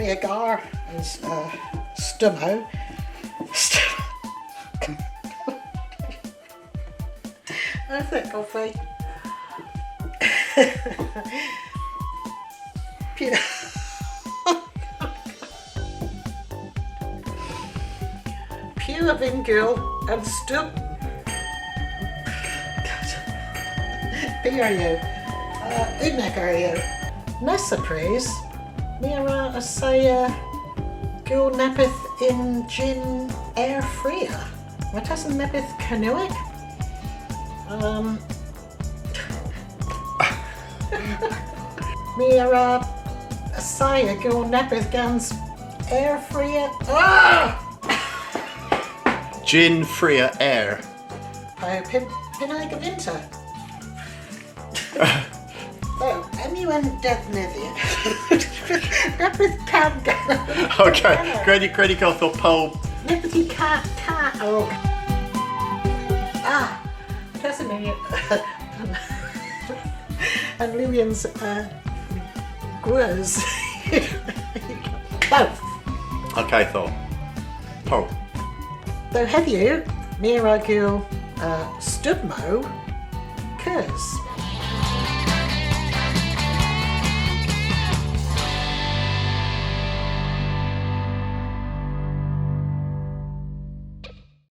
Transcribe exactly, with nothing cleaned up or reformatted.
Agar an s-, uh, stummow. St-, That's it, coffee. Piw, piw a vynn gul an stummow? Py ar yw? Uh, unnek ar yw. Nessa prys, my a wra assaya gul neppyth yn jynn ayr fria. Martesen neppyth Kernewek. Um, my a wra assaya gul neppyth gans ayr fria. Ah! Jynn fria ayr. Po, py-, pynnag a vynta? So, hemm yw an devnydhyer. Neppyth kam gana. Okay, credu, credu koth po. Neppyth yw ka, ka, oh. Ah, person yw. An liwyans, uh, gwrys. Both. Okay, tho. Po. So hedhyw, my a wra gul, uh, stummow keus.